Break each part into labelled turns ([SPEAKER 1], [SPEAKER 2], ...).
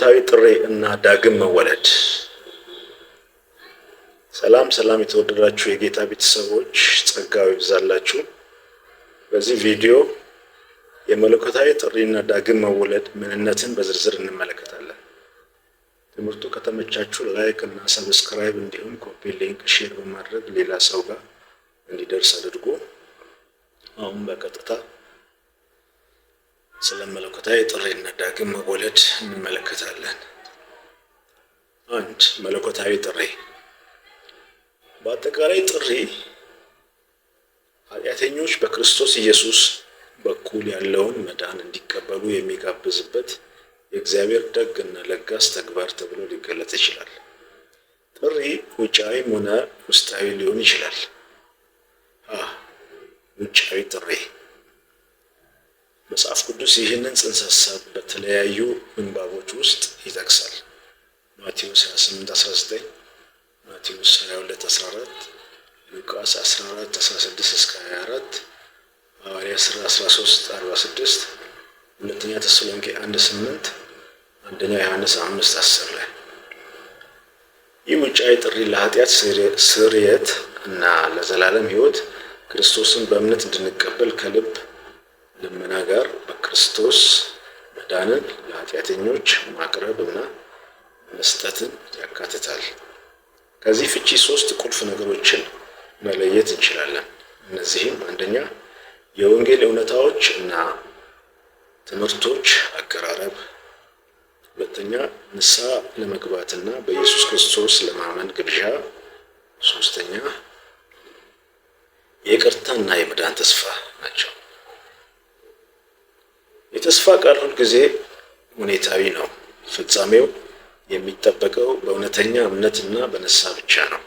[SPEAKER 1] መለኮታዊ ጥሪ እና ዳግም መወለድ። ሰላም ሰላም፣ የተወደዳችሁ የጌታ ቤተሰቦች፣ ጸጋው ይብዛላችሁ። በዚህ ቪዲዮ የመለኮታዊ ጥሪ እና ዳግም መወለድ ምንነትን በዝርዝር እንመለከታለን። ትምህርቱ ከተመቻችሁ like እና subscribe እንዲሁም copy link፣ share በማድረግ ሌላ ሰው ጋር እንዲደርስ አድርጉ። አሁን በቀጥታ ስለ መለኮታዊ ጥሪና ዳግም መወለድ እንመለከታለን። አንድ፣ መለኮታዊ ጥሪ። በአጠቃላይ ጥሪ ኃጢአተኞች በክርስቶስ ኢየሱስ በኩል ያለውን መዳን እንዲቀበሉ የሚጋብዝበት የእግዚአብሔር ደግ እና ለጋስ ተግባር ተብሎ ሊገለጽ ይችላል። ጥሪ ውጫዊም ሆነ ውስጣዊ ሊሆን ይችላል። ሀ፣ ውጫዊ ጥሪ። መጽሐፍ ቅዱስ ይህንን ጽንሰ ሀሳብ በተለያዩ ምንባቦች ውስጥ ይጠቅሳል። ማቴዎስ 28:19፣ ማቴዎስ 22:14፣ ሉቃስ 14:16 እስከ 24፣ ሐዋርያ ሥራ 13:46፣ ሁለተኛ ተሰሎንቄ 1:8፣ አንደኛ ዮሐንስ 5:10 ላይ። ይህ ውጫዊ ጥሪ ለኃጢአት ስርየት እና ለዘላለም ሕይወት ክርስቶስን በእምነት እንድንቀበል ከልብ ልመና ጋር በክርስቶስ መዳንን ለኃጢአተኞች ማቅረብ እና መስጠትን ያካትታል። ከዚህ ፍቺ ሶስት ቁልፍ ነገሮችን መለየት እንችላለን። እነዚህም አንደኛ፣ የወንጌል እውነታዎች እና ትምህርቶች አቀራረብ፣ ሁለተኛ፣ ንስሐ ለመግባትና በኢየሱስ ክርስቶስ ለማመን ግብዣ፣ ሶስተኛ፣ የይቅርታና የመዳን ተስፋ ናቸው። የተስፋ ቃል ሁልጊዜ ሁኔታዊ ነው። ፍጻሜው የሚጠበቀው በእውነተኛ እምነትና በንስሐ ብቻ ነው።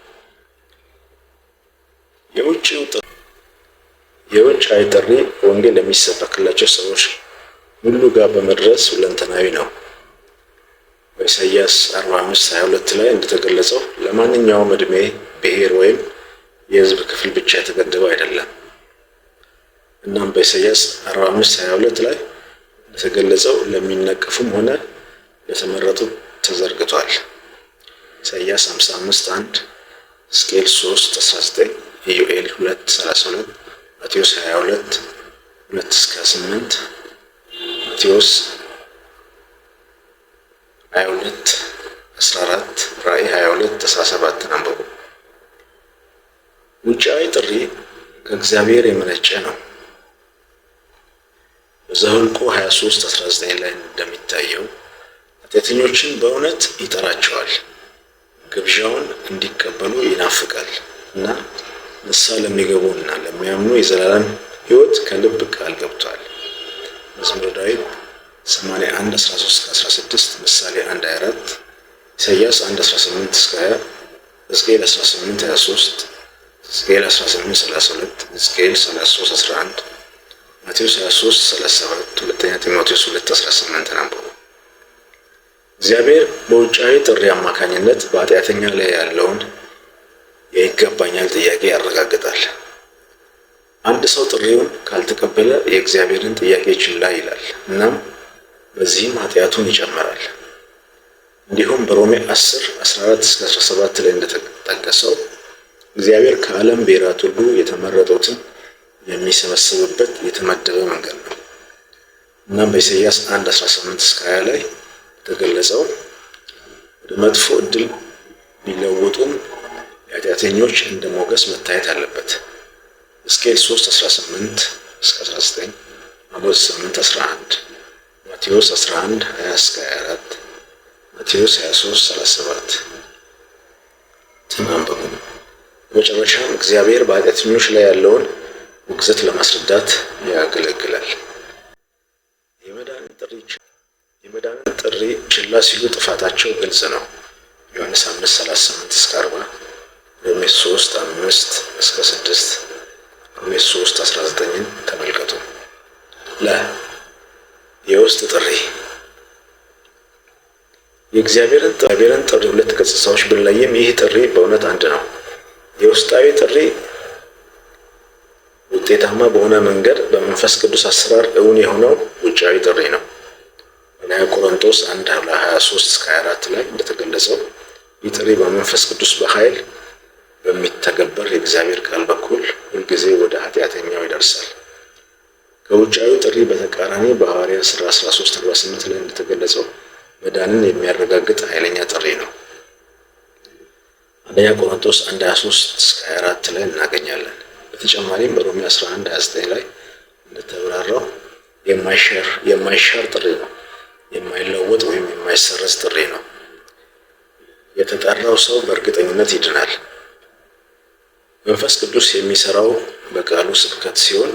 [SPEAKER 1] የውጫዊ ጥሪ ወንጌል የሚሰበክላቸው ሰዎች ሁሉ ጋር በመድረስ ሁለንተናዊ ነው። በኢሳይያስ 45:22 ላይ እንደተገለጸው ለማንኛውም ዕድሜ፣ ብሔር ወይም የሕዝብ ክፍል ብቻ የተገደበ አይደለም። እናም በኢሳይያስ 45:22 ላይ እንደተገለጸው ለሚነቀፉም ሆነ ለተመረጡ ተዘርግቷል። ኢሳይያስ 55:1፣ ሕዝቅኤል 3:19፣ ኢዩኤል 2:32፣ ማቴዎስ 22:2 እስከ 8፣ ማቴዎስ 22:14፣ ራእይ 22:17ን አንብቡ። ውጫዊ ጥሪ ከእግዚአብሔር የመነጨ ነው። በዘኍልቍ 23:19 ላይ እንደሚታየው ኃጢአተኞችን በእውነት ይጠራቸዋል፣ ግብዣውን እንዲቀበሉ ይናፍቃል እና ንስሐ ለሚገቡ እና ለሚያምኑ የዘላለም ሕይወት ከልብ ቃል ገብቷል። መዝሙረ ዳዊት 81:13 16፣ ምሳሌ 1:24፣ ኢሳይያስ 1:18 እስከ 20፣ ሕዝቅኤል 18:23፣ ሕዝቅኤል 18:32፣ ሕዝቅኤል 33:11፣ ማቴዎስ 23:37፣ ሁለተኛ ጢሞቴዎስ 2:18 አንብቡ። እግዚአብሔር በውጫዊ ጥሪ አማካኝነት በኃጢአተኛ ላይ ያለውን የይገባኛል ጥያቄ ያረጋግጣል። አንድ ሰው ጥሪውን ካልተቀበለ የእግዚአብሔርን ጥያቄ ችላ ይላል፣ እናም በዚህም ኃጢአቱን ይጨምራል። እንዲሁም በሮሜ 10 14 እስከ 17 ላይ እንደተጠቀሰው እግዚአብሔር ከዓለም ብሔራት ሁሉ የተመረጡትን የሚሰበስብበት የተመደበ መንገድ ነው። እናም በኢሳይያስ 1 18 እስከ 20 ላይ የተገለጸው ወደ መጥፎ ዕድል ቢለውጡም የኃጢአተኞች እንደ ሞገስ መታየት አለበት። ሕዝቅኤል 3 18 እስከ 19፣ አሞጽ 8 11፣ ማቴዎስ 11 20 እስከ 24፣ ማቴዎስ 23 37 አንብቡ። በመጨረሻም እግዚአብሔር በኃጢአተኞች ላይ ያለውን ውግዘት ለማስረዳት ያገለግላል። የመዳንን ጥሪ ችላ ሲሉ ጥፋታቸው ግልጽ ነው። ዮሐንስ 5 38 እስከ 40፣ ሮሜ 3 5 እስከ 6፣ ሮሜ 3 19ን ተመልከቱ። ለ፣ የውስጥ ጥሪ። የእግዚአብሔርን ጥሪ ሁለት ገጽታዎች ብንለይም ይህ ጥሪ በእውነት አንድ ነው። የውስጣዊ ጥሪ ውጤታማ በሆነ መንገድ በመንፈስ ቅዱስ አሰራር እውን የሆነው ውጫዊ ጥሪ ነው። አንደኛ ቆሮንቶስ 1 23 እስከ 24 ላይ እንደተገለጸው ይህ ጥሪ በመንፈስ ቅዱስ በኃይል በሚተገበር የእግዚአብሔር ቃል በኩል ሁልጊዜ ወደ ኃጢአተኛው ይደርሳል። ከውጫዊ ጥሪ በተቃራኒ በሐዋርያት ሥራ 13:48 ላይ እንደተገለጸው መዳንን የሚያረጋግጥ ኃይለኛ ጥሪ ነው። አንደኛ ቆሮንቶስ 1 23 እስከ 24 ላይ እናገኛለን። በተጨማሪም በሮሜ 11 29 ላይ እንደተብራራው የማይሻር ጥሪ ነው። የማይለወጥ ወይም የማይሰረዝ ጥሪ ነው። የተጠራው ሰው በእርግጠኝነት ይድናል። መንፈስ ቅዱስ የሚሰራው በቃሉ ስብከት ሲሆን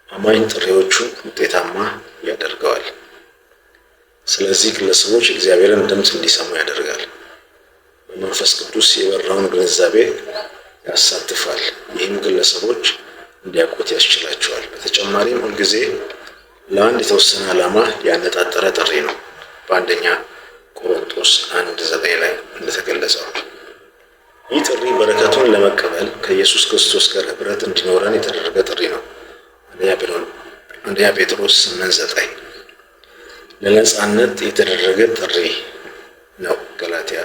[SPEAKER 1] አማኝ ጥሪዎቹን ውጤታማ ያደርገዋል። ስለዚህ ግለሰቦች እግዚአብሔርን ድምፅ እንዲሰሙ ያደርጋል። በመንፈስ ቅዱስ የበራውን ግንዛቤ ያሳትፋል። ይህም ግለሰቦች እንዲያውቁት ያስችላቸዋል። በተጨማሪም ሁልጊዜ ለአንድ የተወሰነ ዓላማ ያነጣጠረ ጥሪ ነው። በአንደኛ ቆሮንቶስ 1:9 ላይ እንደተገለጸው ይህ ጥሪ በረከቱን ለመቀበል ከኢየሱስ ክርስቶስ ጋር ኅብረት እንዲኖረን የተደረገ ጥሪ ነው። አንደኛ ጴጥሮስ 8:9 ለነጻነት የተደረገ ጥሪ ነው። ገላትያ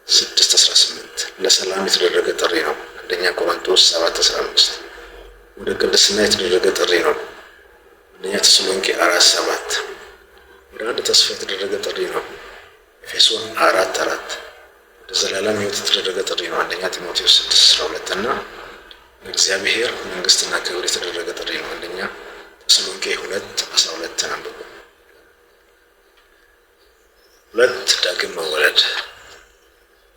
[SPEAKER 1] 6:18 ለሰላም የተደረገ ጥሪ ነው። አንደኛ ቆሮንቶስ 7:15 ወደ ቅድስና የተደረገ ጥሪ ነው። አንደኛ ተሰሎንቄ 4:7 ወደ አንድ ተስፋ የተደረገ ጥሪ ነው። ኤፌሶን 4:4 ወደ ዘላለም ሕይወት የተደረገ ጥሪ ነው። አንደኛ ጢሞቴዎስ 6:12 እና ለእግዚአብሔር መንግስትና ክብር የተደረገ ጥሪ ነው። አንደኛ ተሰሎንቄ 2:12 አንብቡ። ሁለት፣ ዳግም መወለድ።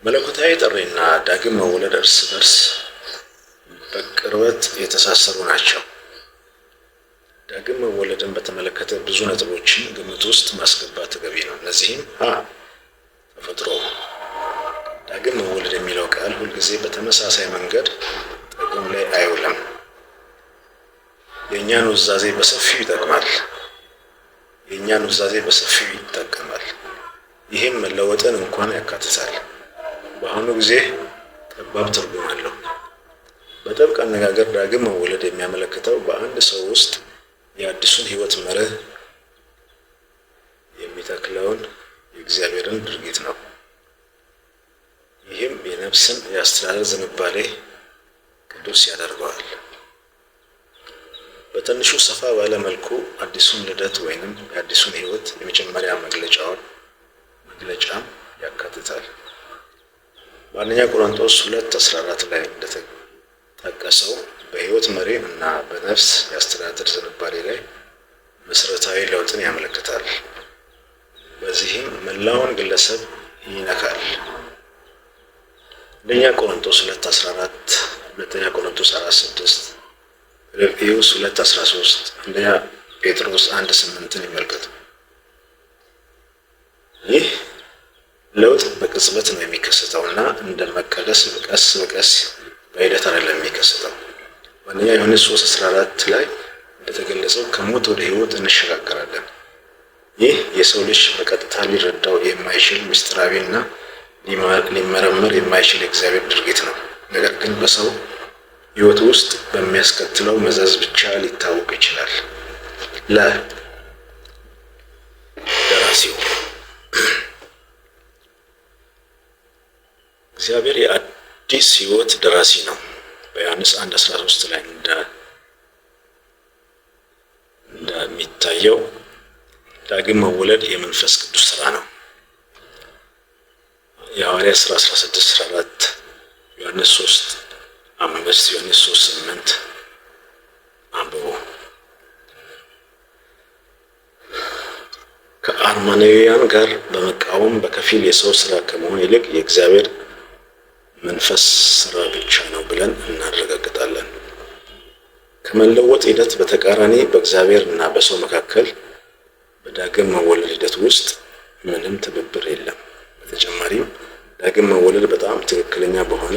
[SPEAKER 1] መለኮታዊ ጥሪና ዳግም መወለድ እርስ በርስ በቅርበት የተሳሰሩ ናቸው። ዳግም መወለድን በተመለከተ ብዙ ነጥቦችን ግምት ውስጥ ማስገባት ተገቢ ነው። እነዚህም፣ ሀ ተፈጥሮ። ዳግም መወለድ የሚለው ቃል ሁልጊዜ በተመሳሳይ መንገድ ጥቅም ላይ አይውልም። የእኛን ኑዛዜ በሰፊው ይጠቅማል። የእኛን ኑዛዜ በሰፊው ይጠቀማል። ይህም መለወጥን እንኳን ያካትታል። በአሁኑ ጊዜ ጠባብ ትርጉም አለው። በጥብቅ አነጋገር ዳግም መወለድ የሚያመለክተው በአንድ ሰው ውስጥ የአዲሱን ሕይወት መርህ የሚተክለውን የእግዚአብሔርን ድርጊት ነው። ይህም የነፍስን የአስተዳደር ዝንባሌ ቅዱስ ያደርገዋል። በትንሹ ሰፋ ባለ መልኩ አዲሱን ልደት ወይንም የአዲሱን ሕይወት የመጀመሪያ መግለጫውን መግለጫም ያካትታል። በአንደኛ ቆሮንቶስ 2:14 ላይ እንደተጠቀሰው በሕይወት መሪ እና በነፍስ የአስተዳደር ዝንባሌ ላይ መሰረታዊ ለውጥን ያመለክታል። በዚህም መላውን ግለሰብ ይነካል። አንደኛ ቆሮንቶስ 2:14፣ ሁለተኛ ቆሮንቶስ 4:6፣ ፊልጵስዩስ 2:13፣ አንደኛ ጴጥሮስ 1:8ን ይመልከቱ። ይህ ለውጥ በቅጽበት ነው የሚከሰተው እና እንደ መቀደስ ቀስ በቀስ በሂደት አይደለም የሚከሰተው። በአንደኛ ዮሐንስ 3:14 ላይ እንደተገለጸው ከሞት ወደ ሕይወት እንሸጋገራለን። ይህ የሰው ልጅ በቀጥታ ሊረዳው የማይችል ምስጢራዊ እና ሊመረመር የማይችል የእግዚአብሔር ድርጊት ነው። ነገር ግን በሰው ሕይወት ውስጥ በሚያስከትለው መዘዝ ብቻ ሊታወቅ ይችላል። ለ ደራሲው እግዚአብሔር የአዲስ ሕይወት ደራሲ ነው። በዮሐንስ 1:13 ላይ እንደሚታየው ዳግም መወለድ የመንፈስ ቅዱስ ስራ ነው። የሐዋርያት ሥራ 16 14፣ ዮሐንስ 3 5፣ ዮሐንስ 3 8 አንብቡ። ከአርማናውያን ጋር በመቃወም በከፊል የሰው ስራ ከመሆን ይልቅ የእግዚአብሔር መንፈስ ስራ ብቻ ነው ብለን እናረጋግጣለን። ከመለወጥ ሂደት በተቃራኒ በእግዚአብሔር እና በሰው መካከል በዳግም መወለድ ሂደት ውስጥ ምንም ትብብር የለም። በተጨማሪም ዳግም መወለድ በጣም ትክክለኛ በሆነ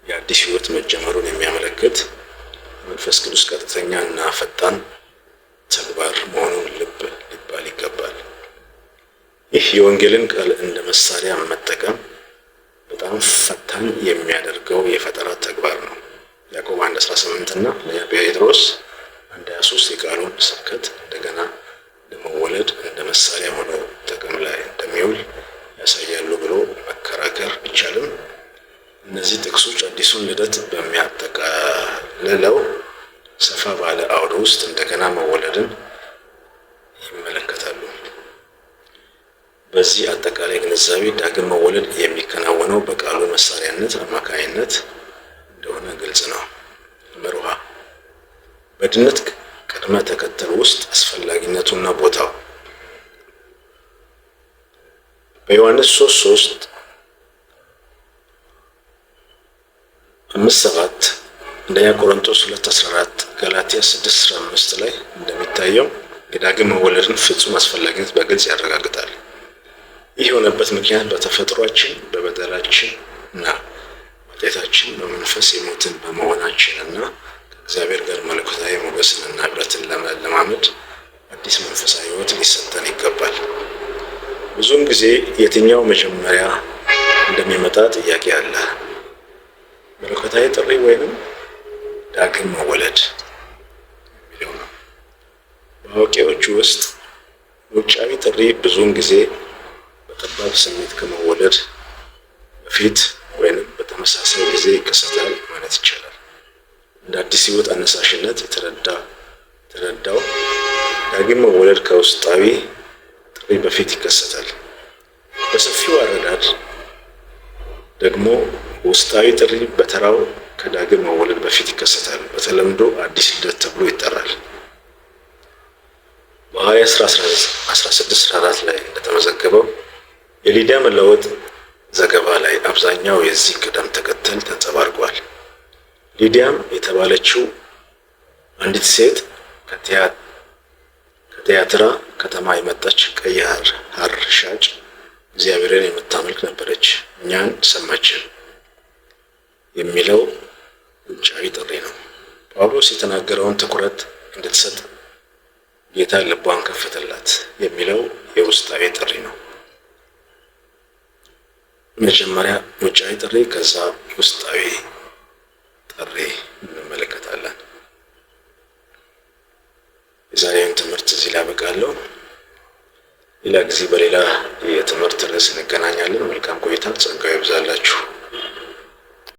[SPEAKER 1] የአዲስ ሕይወት መጀመሩን የሚያመለክት የመንፈስ ቅዱስ ቀጥተኛ እና ፈጣን ተግባር መሆኑን ልብ ሊባል ይገባል። ይህ የወንጌልን ቃል እንደ መሳሪያ መጠቀም በጣም ፈታኝ የሚያደርገው የፈጠራ ተግባር ነው። ያዕቆብ 1:18 እና ጴጥሮስ 1:23 የቃሉን ስብከት እንደገና ለመወለድ እንደ መሳሪያ ሆኖ ጥቅም ላይ እንደሚውል ያሳያሉ ብሎ መከራከር ቢቻልም፣ እነዚህ ጥቅሶች አዲሱን ልደት በሚያጠቃልለው ሰፋ ባለ አውድ ውስጥ እንደገና መወለድን ይመለከታሉ። በዚህ አጠቃላይ ግንዛቤ ዳግም መወለድ የሚከናወነው በቃሉ መሳሪያነት አማካይነት እንደሆነ ግልጽ ነው። መርሃ በድነት ቅደም ተከተል ውስጥ አስፈላጊነቱና ቦታው በዮሐንስ 3:3፣ 5:7፣ አንደኛ ቆሮንቶስ 2:14፣ ገላትያ 6:15 ላይ እንደሚታየው የዳግም መወለድን ፍጹም አስፈላጊነት በግልጽ ያረጋግጣል። ይህ የሆነበት ምክንያት በተፈጥሯችን በበደላችን እና በኃጢአታችን በመንፈስ የሞትን በመሆናችን እና ከእግዚአብሔር ጋር መለኮታዊ ሞገስንና ኅብረትን ለመለማመድ አዲስ መንፈሳዊ ሕይወት ሊሰጠን ይገባል። ብዙውን ጊዜ የትኛው መጀመሪያ እንደሚመጣ ጥያቄ አለ። መለኮታዊ ጥሪ ወይንም ዳግም መወለድ የሚለው ነው። በአዋቂዎች ውስጥ ውጫዊ ጥሪ ብዙውን ጊዜ በጠባብ ስሜት ከመወለድ በፊት ወይንም በተመሳሳይ ጊዜ ይከሰታል ማለት ይቻላል። እንደ አዲስ ሕይወት አነሳሽነት የተረዳው ዳግም መወለድ ከውስጣዊ ጥሪ በፊት ይከሰታል። በሰፊው አረዳድ ደግሞ ውስጣዊ ጥሪ በተራው ከዳግም መወለድ በፊት ይከሰታል። በተለምዶ አዲስ ልደት ተብሎ ይጠራል። በሐዋርያት ሥራ 16:14 ላይ እንደተመዘገበው የሊዲያ መለወጥ ዘገባ ላይ አብዛኛው የዚህ ቅደም ተከተል ተንጸባርቋል። ሊዲያም የተባለችው አንዲት ሴት ከትያትራ ከተማ የመጣች ቀይ ሐር ሻጭ እግዚአብሔርን የምታመልክ ነበረች፣ እኛን ሰማችን የሚለው ውጫዊ ጥሪ ነው። ጳውሎስ የተናገረውን ትኩረት እንድትሰጥ ጌታ ልቧን ከፈተላት የሚለው የውስጣዊ ጥሪ ነው። መጀመሪያ ውጫዊ ጥሪ፣ ከዛ ውስጣዊ ጥሪ እንመለከታለን። የዛሬውን ትምህርት እዚህ ላይ አበቃለሁ። ሌላ ጊዜ በሌላ የትምህርት ርዕስ እንገናኛለን። መልካም ቆይታ። ጸጋው ይብዛላችሁ።